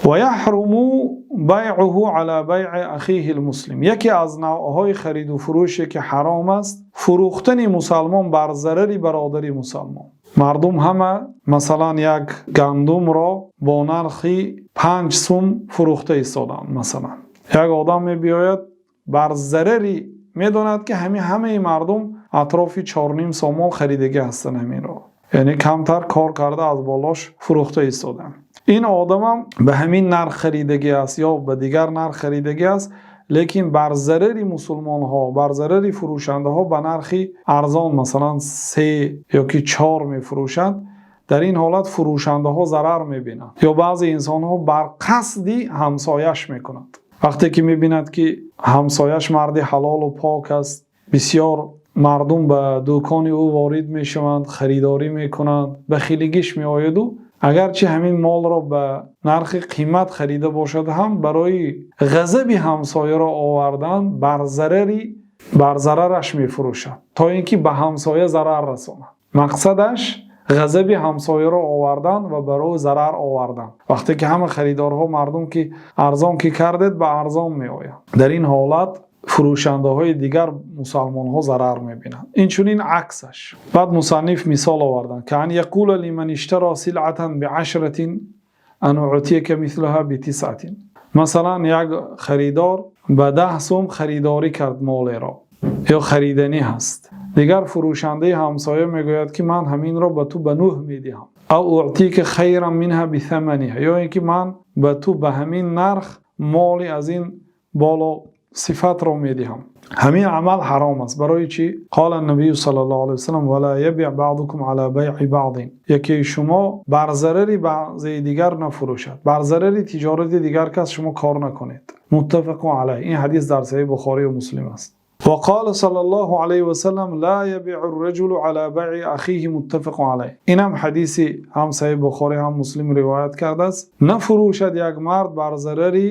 ويحرم بيعه على بيع أخيه المسلم. Яке аз навъҳои хариду фурӯше ки ҳаром аст, фурӯхтани мусалмон бар зарари бародари мусалмон. Мардум ҳама, масалан, як гандумро бо нархи 5 сум фурӯхта истоданд. Масалан, як одам мебиёяд, бар зарари, медонад, ки ҳамин ҳамаи мардум атрофи 4,5 сомон харидагӣ ҳастанд ҳаминро, яъне камтар кор карда, аз болош фурӯхта истоданд. Ин одамам ба ҳамин нарх харидагӣ аст ё ба дигар нарх харидагӣ аст, лекин бар зарари мусулмонҳо, бар зарари фурӯшандаҳо ба нархи арзон, масалан, се ёки чор мефурӯшанд. Дар ин ҳолат фурӯшандаҳо зарар мебинанд. Ё баъзе инсонҳо бар қасди ҳамсояш мекунанд. Вақте ки мебинад, ки ҳамсояш марди ҳалолу пок аст, бисёр мардум ба дӯкони ӯ ворид мешаванд, харидорӣ мекунанд, бахилигиш меояду, агарчи ҳамин молро ба нархи қимат харида бошад ҳам, барои ғазаби ҳамсояро овардан бар зарараш мефурӯшад, то ин ки ба ҳамсоя зарар расонад. Мақсадаш ғазаби ҳамсояро овардан ва барои зарар овардан. Вақте ки ҳама харидорҳо, мардум, ки арзон ки кардед, ба арзон меояд. Дар ин ҳолат фурӯшандаҳои дигар мусалмонҳо зарар мебинанд. Инчунин аксаш. Баъд мусанниф мисол оварданд: كأن يقول لمن اشترى سلعة بعشرة أن أعطيك مثلها بتسعة. Масалан, як харидор ба 10 сум харидорӣ кард молеро ё хариданӣ ҳаст. Дигар фурӯшандаи ҳамсоя мегӯяд, ки ман ҳаминро ба ту ба нӯҳ медиҳам. أو أعطيك خيرا منها بثمنها, ё ин ки ман ба ту ба ҳамин нарх моли аз ин боло сифатро медиҳам. Ҳамин амал ҳаром аст. Барои чӣ? قال النبي صلى الله عليه وسلم: ولا يبع بعضكم على بيع بعض. Якеи шумо бар зарари баъзеи дигар нафурӯшад, бар зарари тиҷорати дигар кас шумо кор накунед. متفق عليه. Ин ҳадис дар Саҳиҳи Бухорию Муслим аст. وقال صلى الله عليه وسلم: لا يبيع الرجل على بيع أخيه. متفق عليه. Инам ҳадиси ҳам Саҳиҳи Бухорӣ, ҳам Муслим ривоят кардааст. Нафурӯшад як мард бар зарари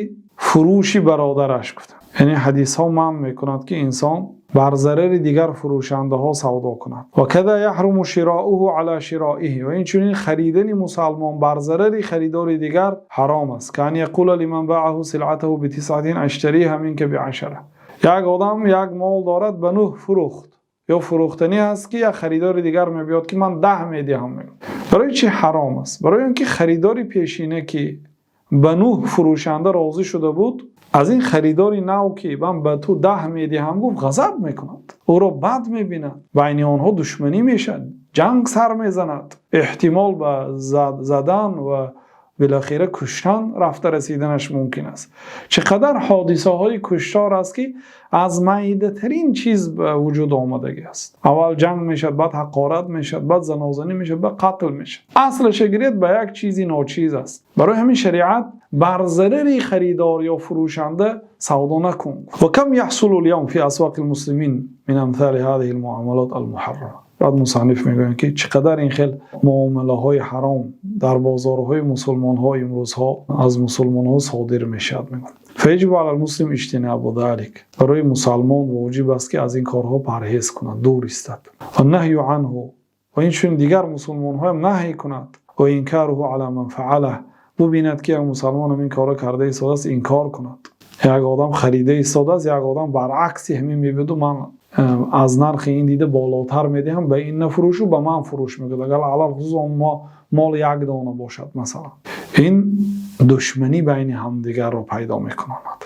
фурӯши бародараш, гуфта. Яъне ҳадисҳо манъ мекунад, ки инсон бар зарари дигар фурӯшандаҳо савдо кунад. وكذا يحرم شراؤه على شرائه. Ва инчунин харидани мусалмон бар зарари харидори дигар ҳаром аст. كأن يقول لمن باعه سلعته بتسعة: أشتريها منك بعشرة. Як одам як мол дорад, ба нӯҳ фурӯхт ё фурӯхтанӣ аст, ки як харидори дигар мебиёд, ки ман 10 медиҳам. Барои чӣ ҳаром аст? Барои он ки харидори пешина, ки ба нӯҳ фурӯшанда розӣ шуда буд, аз ин харидори нав, ки ман ба ту 10 медиҳам гуфт, ғазаб мекунад, ӯро бад мебинад, байни онҳо душманӣ мешавад, ҷанг сар мезанад, эҳтимол ба задан ва билохира куштан рафта расиданаш мумкин аст. Чӣ қадар ҳодисаҳои куштор аст, ки аз майдатарин чиз ба вуҷуд омадагӣ аст. Аввал ҷанг мешавад, баъд ҳақорат мешавад, баъд занозанӣ мешавад, баъд қатл мешавад. Аслаша гиред, ба як чизи ночиз аст. Барои ҳамин шариат бар зарари харидор ё фурӯшанда савдо накун. وكم يحصل اليوم في أسواق المسلمين من أمثال هذه المعاملات المحرمة. Баъд мусанниф мегӯянд, ки чӣ қадар ин хел муомилаҳои ҳаром дар бозорҳои мусулмонҳо имрӯзҳо аз мусулмонҳо содир мешавад, мегӯянд. فيجب على المسلم اجتناب ذلك. Барои мусалмон воҷиб аст, ки аз ин корҳо парҳез кунад, дур истад. والنهي عنه. Ва инчунин дигар мусулмонҳоям наҳй кунад. وإنكاره على من فعله. Бубинад, ки як мусалмон ҳамин корро карда истодааст, инкор кунад. Як одам харида истодааст, як одам баръакси ҳамин мебиду, ман аз нархи ин дида болотар медиҳам, ба ин нафурӯшу, ба ман фурӯш мегӯяд. Агар алалхусус он мол як дона бошад, масалан, ин душманӣ байни ҳамдигарро пайдо мекунад.